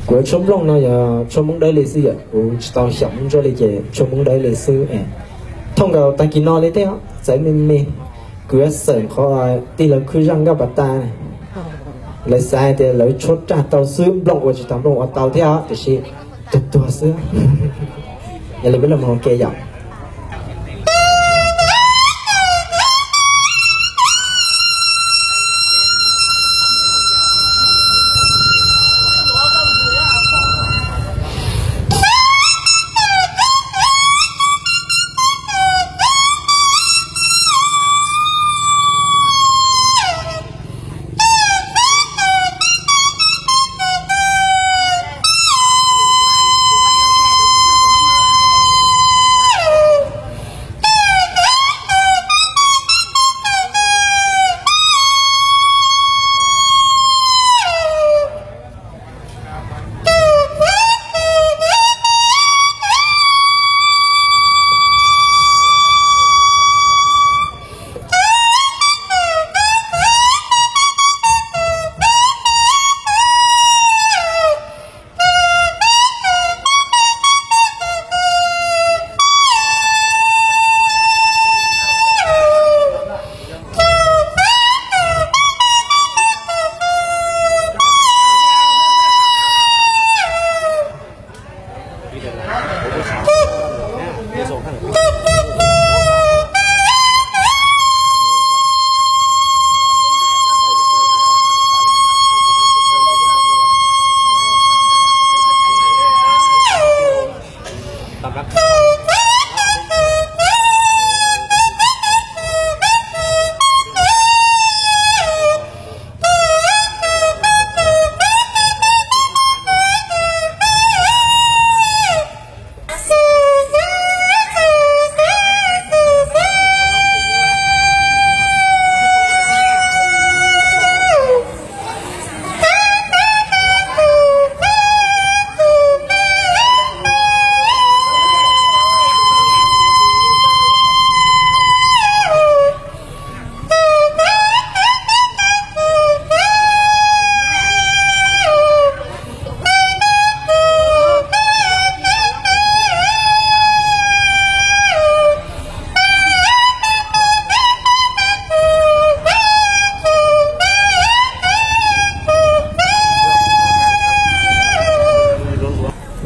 Kuv yuav tshuab nplooj no yog tshuab Hmoob Dawb li xwb yom, kuv tsis tau xyaum Hmoob Ntsuab li ces tshuab Hmoob Dawb li xwb. Thooj nkaus tag kis no li thiab, txawv me me. Kuv yuav xawm qhov tij laug Khwj Zaj Nkaj Pas Tas, lawv xav hais tias lawv tshuab raj tau xwb, nplooj ua tsis tau, nplooj ua tau thiab tiam sis tuag tuag xwb. Yog li peb los mus ua ke yom.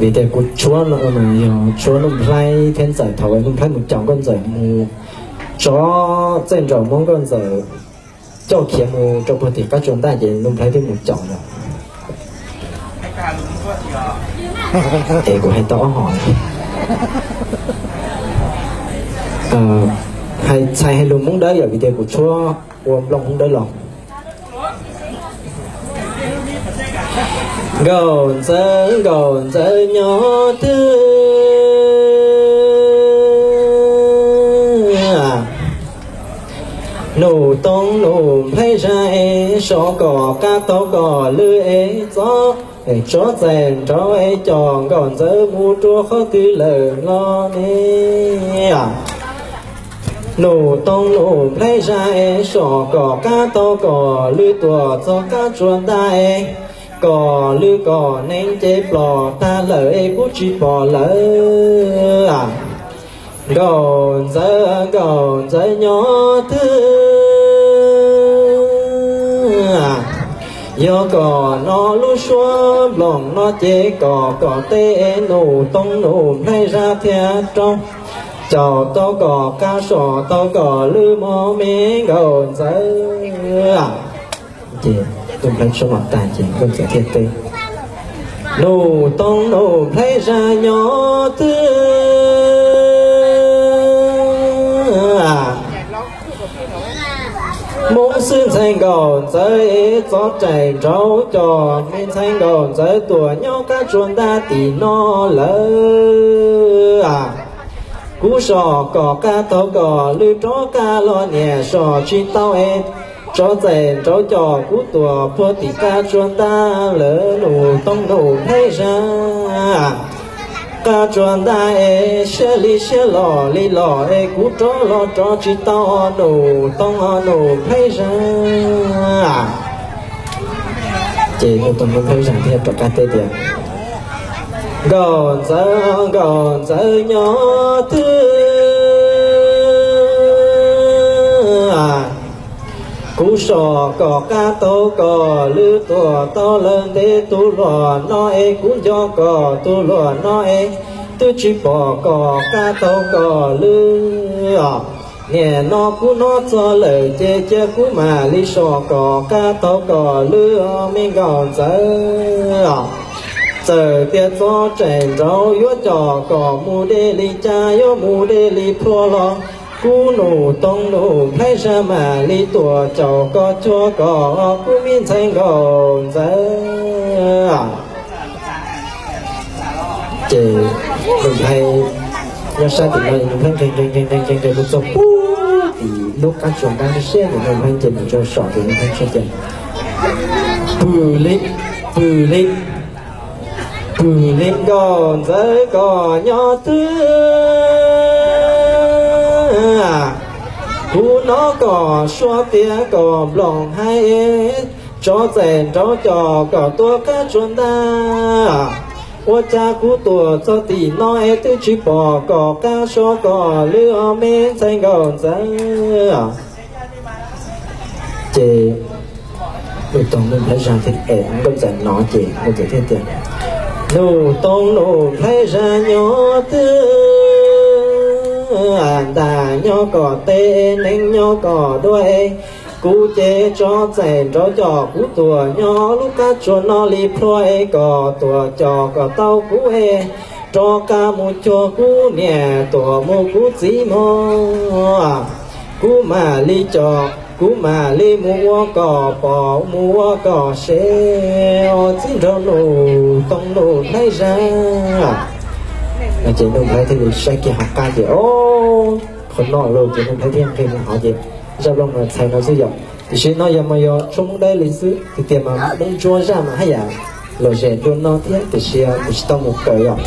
Vim tias kuv tshuab no mas yog tshuab Nuj Nplhaib thiab Ntxawm thaum Nuj Nplhaib mus caum Nkauj Ntxawm mus tso txaij nraum Hmoob, Nkauj Ntxawm coj khiav mus rau puag tim qab tsua ntaj ces Nuj Nplhaib twb mus caum lawm. Es kuv hais tau ob hom. Hais txhais hais lus Hmoob Dawb yom, vim tias kuv tshuab ua nplooj Hmoob Dawb los. Nkauj Ntxawm, Nkauj Ntxawm nyob twg? Nuj Toog Nuj Nplhaib Zaj es, so kom qab taug kom lwj es, txov, tsob txais nraud es, coj Nkauj Ntxawm mus rua qhov twg lawm los ne? Nuj Toog Nuj Nplhaib Zaj es, so kom qab taug kom lwj tuaj txog qab tsua ntaj es, kom lwj kom neeg ces ploj tag lawm es kuv tsis pom lawm. Nkauj Ntxawm, Nkauj Ntxawm nyob twg? Yog kom no lub suab nplooj no ces kom kom tej es, Nuj Toog Nuj Nplhaib Zaj thiaj rau. Caum tau kom qab, so tau kom lwj mog me Nkauj Ntxawm. Ces Nuj Nplhaib tshuab no tag ces Nkauj Ntxawm thiaj teb, Nuj Toog Nuj Nplhaib Zaj nyob twg? Hmoob xwb ntxhais Nkauj Ntxawm es, txov txais nraud coj me ntxhais Nkauj Ntxawm tuaj nyob qab tsua ntaj tim no lawm. Kuv so kom qab taug kom lwj rov qab los niam so tsis tau es, tsob txais nraud coj kuv tuaj puag tim qab tsua ntaj lawm, Nuj Toog Nuj Nplhaib Zaj. Qab tsua ntaj es, siab li siab los li los es, kuv rov los rov tsis tau, Nuj Toog Nuj Nplhaib Zaj. Ces Nuj Toog Nuj Nplhaib Zaj thiaj rov qab teb tias, Nkauj Ntxawm, Nkauj Ntxawm nyob twg? Kuv so kom qab tau kom lwm tuaj tau lawm ntev tus hluas no es kuv nco kom tus hluas no es twb tsis pom kom qab tau kom lwm os. Niaj no kuv hnov txog lawm ces cia kuv mam li so kom qab tau kom lwm os me Nkauj Ntxawm. Txawm tias txog tseem nraud yuav coj kom mus deb li cas yuav mus deb li plhuav los kuv Nuj Toog Nuj Nplhaib Zaj mam li tuaj caum kom cuag kom kuv me ntxhais Nkauj Ntxawm. Ces Nuj Nplhaib nyob sab tim no, Nuj Nplhaib nqis nqis nqis nqis nqis nqis mus txog pub tim lub qab tsuas nrab siab ces Nuj Nplhaib ces mus tso som ces Nuj Nplhaib thiaj tias, pw li, pw li, pw li Nkauj Ntxawm kom nyob twg. Kuv hnov kom suav tias kom nplooj haib es tsov txaim nraud coj kom tuaj qab tsuas ntag. Ua cas kuv tuaj txog tim no es twb tsis pom kom qab so kom lwm os me ntxhais Nkauj Ntxawm. Ces Nuj Toog Nuj Nplhaib Zaj thiaj es Nkauj Ntxawm no ces Nkauj Ntxawm thiaj tias, Nuj Toog Nuj Nplhaib Zaj nyob twg? Ntaj nyob kom teb, nees nyob kom duav es kuv ces tsov txaim nraud coj kuv tuaj nyob lub qab tsuas no li plhuav es kom tuaj coj kom tau kuv es rov qab mus cuag kuv niam tuaj mus kuv txiv mog. Kuv mam li coj, kuv mam li mus ua kom pom mus ua kom sev os txiv nraug Nuj Toog Nuj Nplhaib Zaj. Ces Nuj Nplhaib thiaj li saib kiag hauv qab ces, o, qhov no lauj, ces Nuj Nplhaib thiaj nqis mus hauv ces zaj looj mas txhais no xwb yom. Tiam sis no yog mas yog tshuab Hmoob Dawb li xwb, tiag tiag mas Hmoob Ntsuab Zaj mas haj yam lom zem dua no thiab tiam sis kuv tsis tau mus kawm yom.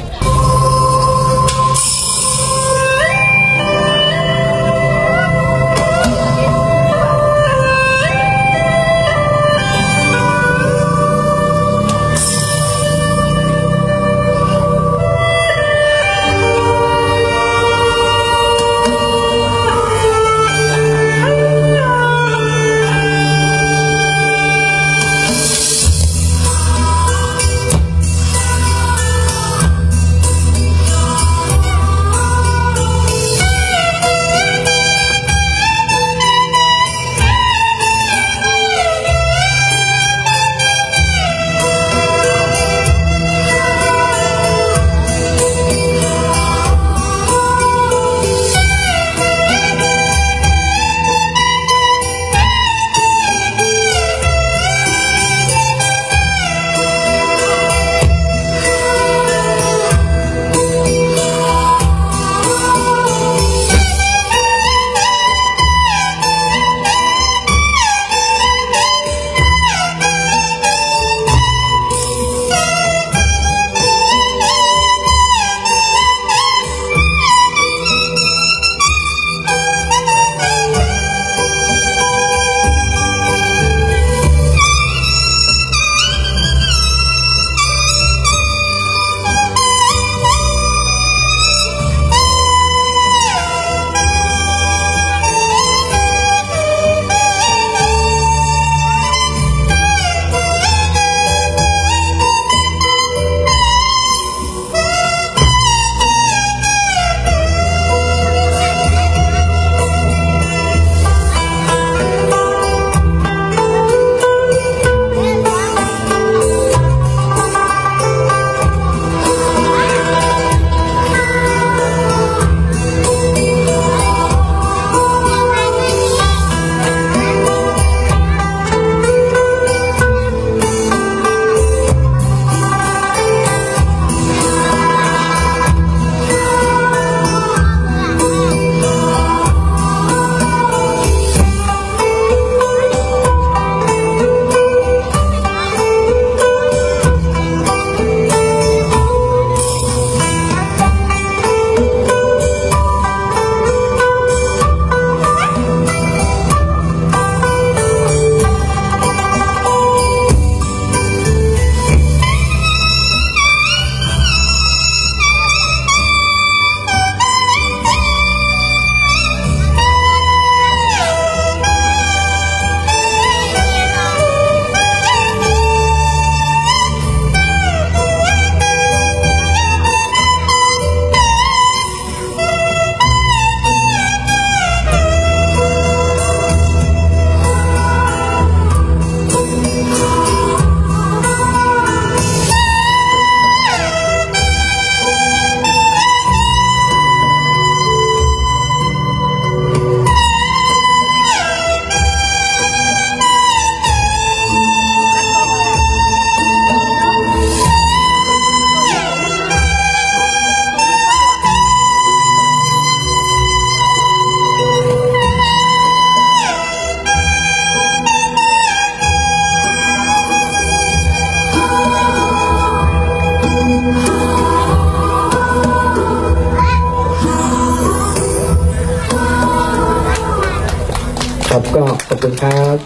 ขอบคุณครับ